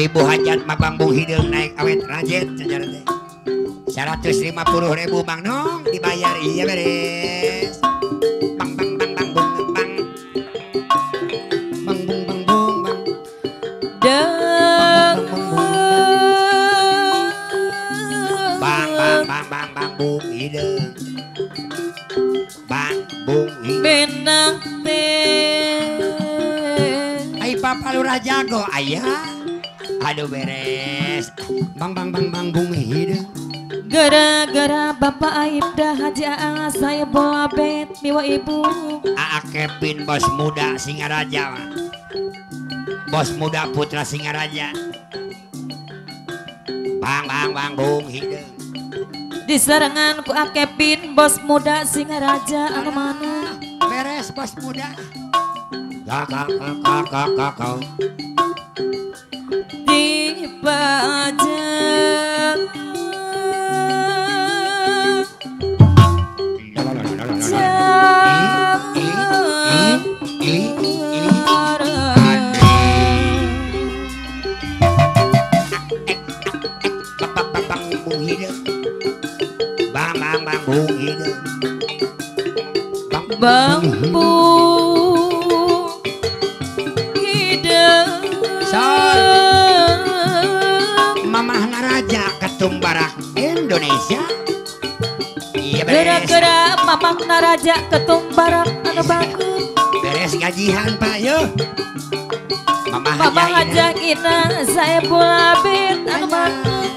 Ibu hajat mah bangbung hideung naik awet rajet cajar teh. 150.000 Bang Nong dibayar iya beres. Bang bang bang bang bung bang. Bang bung bang bung bang. Bang bang bang bang bang bung hideung. Bang bung hideung. Benang teh. Ai Papa Lurah jago ayah. Aduh beres. Bang bang bang bang bung hideung. Gara-gara Bapak Aibda Haji Aa saya bola bet miwa ibu. Aa Kevin bos muda Singaraja mah. Bos muda putra Singaraja. Bang bang bang bung hideung. Diserangan ku A Kevin bos muda Singaraja anu mana? Beres bos muda. Kakak kakak kakak kau. Dipajak bambu hideung. Mamah Naraja Ketum Barak Indonesia. Iya beres. Gara-gara Mamah Naraja Ketum Barak anu bagus. Beres gajihan Pak yo. Mamah Haja Ina saya bola bet anu bagus.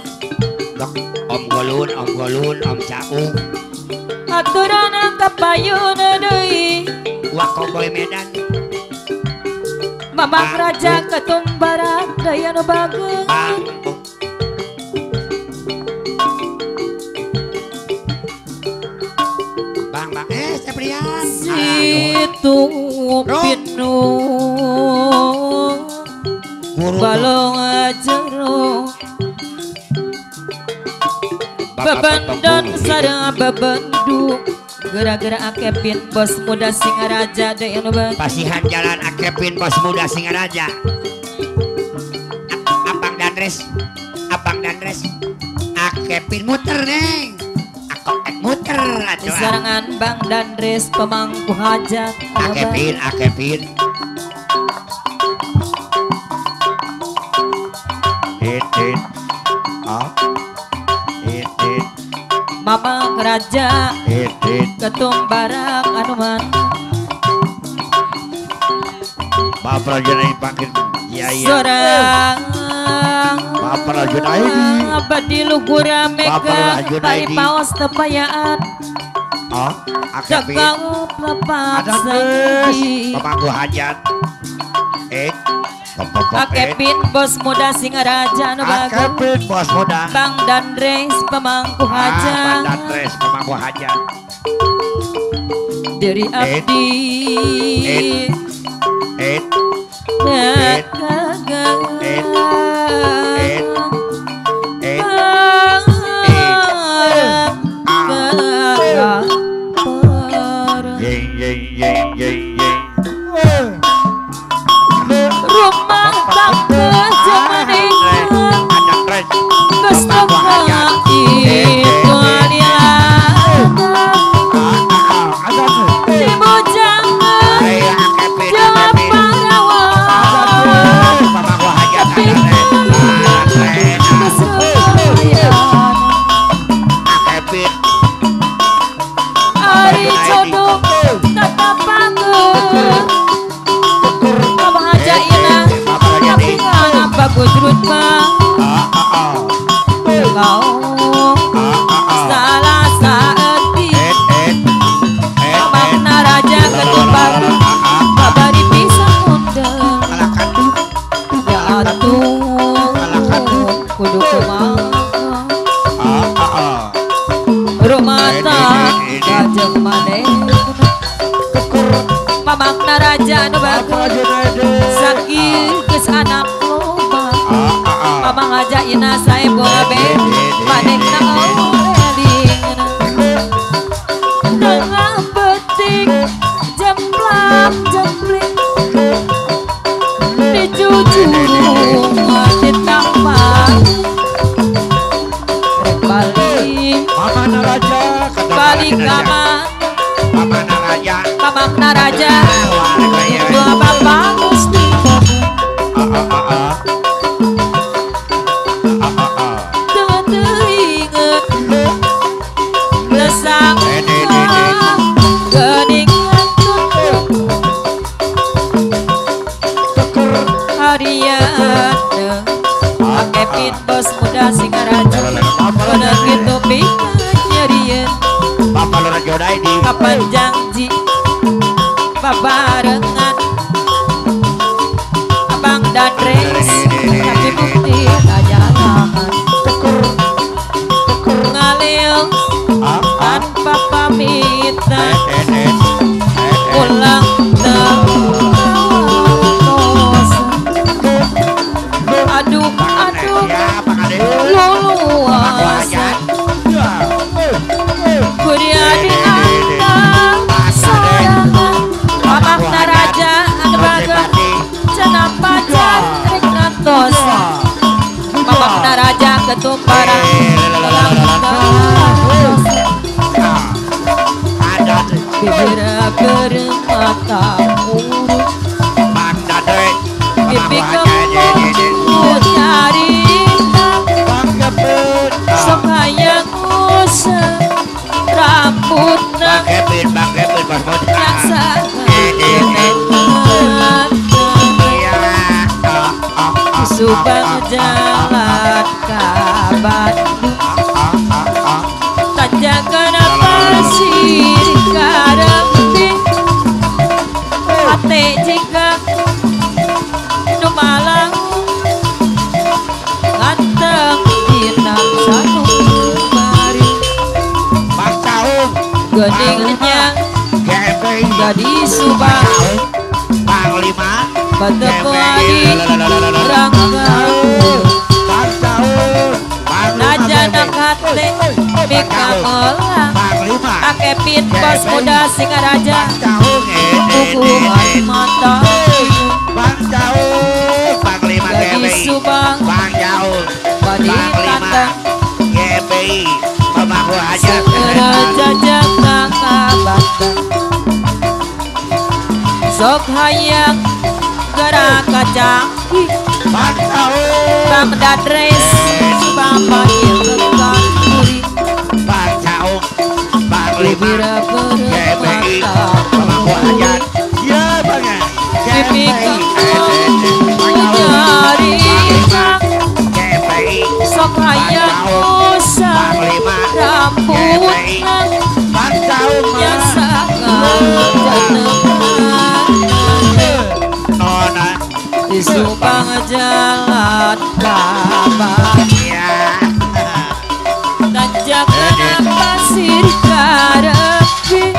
Om Golun, Om Golun, Om Caung. Aturana kapayun deui. Wah Koboi Medan. Mamah Raja Ketum Barak deui anu bagus. Bang bang Seprian. Situ pinu balong jero. Bebendon sareng bebendu. Gara-gara Akepin bos muda Singaraja deui anu bagus. Pasihan jalan Akepin bos muda Singaraja. Abang Dandres, Abang Dandres. Akepin muter neng. Aku muter atuh. Sarangan Bang Dandres pemangku hajat. Akepin, Akepin. Hit hit. Ah. Mamang Raja Ketum Barak anu mana? Bapak Junaidi panggil iya iya. Sorang Bapak Junaidi. Abadi luhur mega pari paos tepayaan. Oh, Akepin. Cakau lepat sangki. Pemangku hajat. Akepin bos muda Singaraja anu bagus. Akepin bos muda. Bang Dandres pemangku hajat. Bang Dandres pemangku hajat. Dari abdi. Et. Et. Et. Et. Et. Rumah tangga zaman itu geus duka itu alilana di bujangan jalan parawan tapi geus lumayan ari jodoh tatapangeun Mamah Haja Ina tapi ngapa gujrut mah kau salah saeutik Mamah Naraja Ketum Barak babari pisan ngundang ya atuh kudu kumaha rumah tangga jeung manehna Mamah Naraja anu bagus sakieu geus anak loba Mamah Haja Ina sae bola bet manehna olelingna tengah beting jemplak jempling dicucurung ditambah Naraja Bapak Gusti teu lesang geuning harian Kevin bos muda Singaraja bener kitu pikeun nyerieun Bapak Lurah Jodaidi kapan janji babarengan Abang dan Reis tapi bukti kajalahan ngalil tanpa pamitan pulang aduh aduh luluasan kuria di atas sorangan Bapak Naraja anu bager cenah pacar rek ngantos Bapak Naraja ketumbaran bibir bermata urut pipi kembung nyarita sok hayang useup rambutna Subang jalan ka Bandung tanjakan pasir karempi hate jika nu malang ganteng dina sanubari geningnya gadis Subang bertemu di Rangga Najana hate mikamelang Akepin bos muda Singaraja pukulan mata gadis Subang badi tantang segera jajak ka sok hayang gerak kacangki Bang Dadres Subang panggil kekan kuri bibir bermata pipi kembung nyarita sok hayang usap rambutna di Subang jalan kabar tanjakan pasir karepi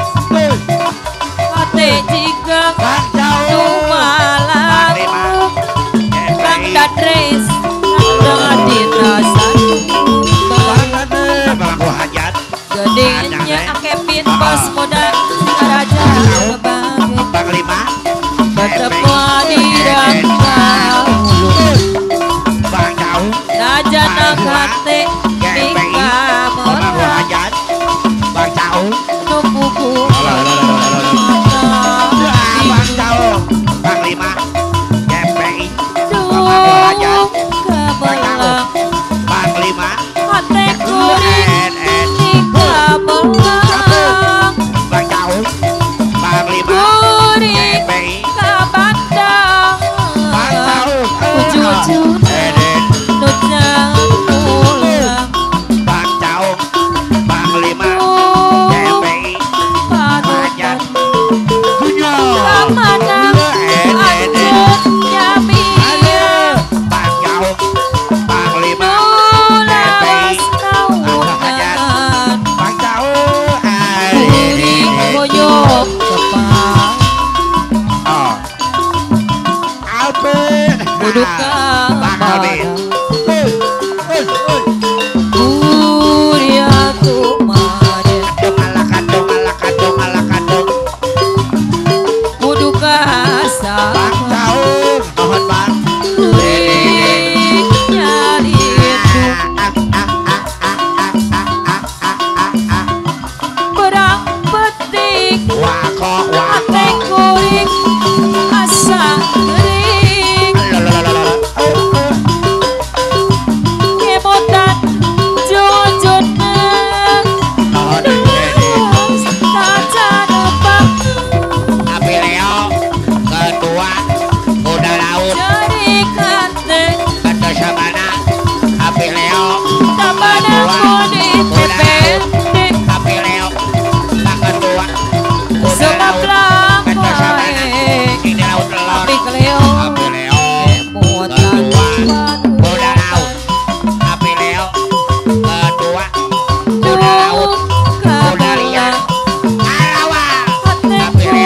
hate jika tumalang Bang Dadres dina gedenya Kevin bos muda Singaraja bertemu di Rangga Najana hate mikamelang nupuku hate kuring mikamelang kuring ka Bandung ujung-ujung nu pulang padukan kamana anjeun nyamia nu lawas naunan kuring hoyong tepang kudu ka Padang kuria tumaden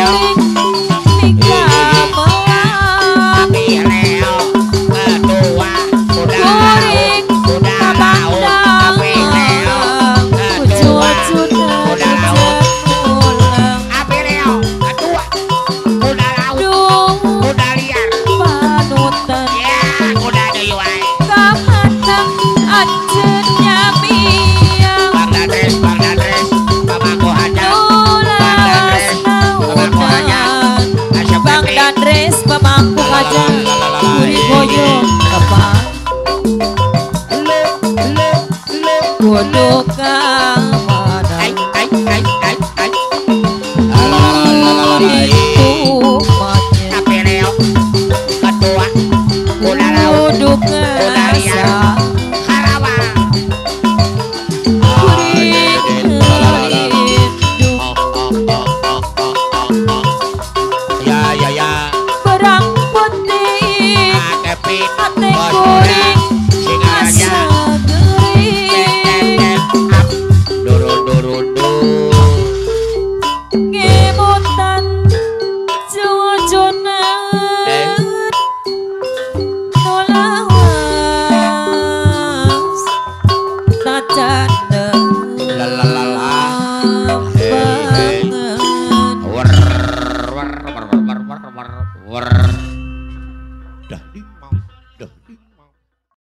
Leo. Api Leo ketua kuda laut, kuda laut. Api Leo ketua kuda laut. Api Leo ketua kuda laut, kuda liar. Ya, kuda deui wae. Bang Dadres, Bang Dadres, Bapakku hajat. Bang Dadres, Bapakku hajat. Asep Bang Pepi. Dadres pamangku hajat kuring hoyong kepang kudu ka mana Ai ai ai ai ai.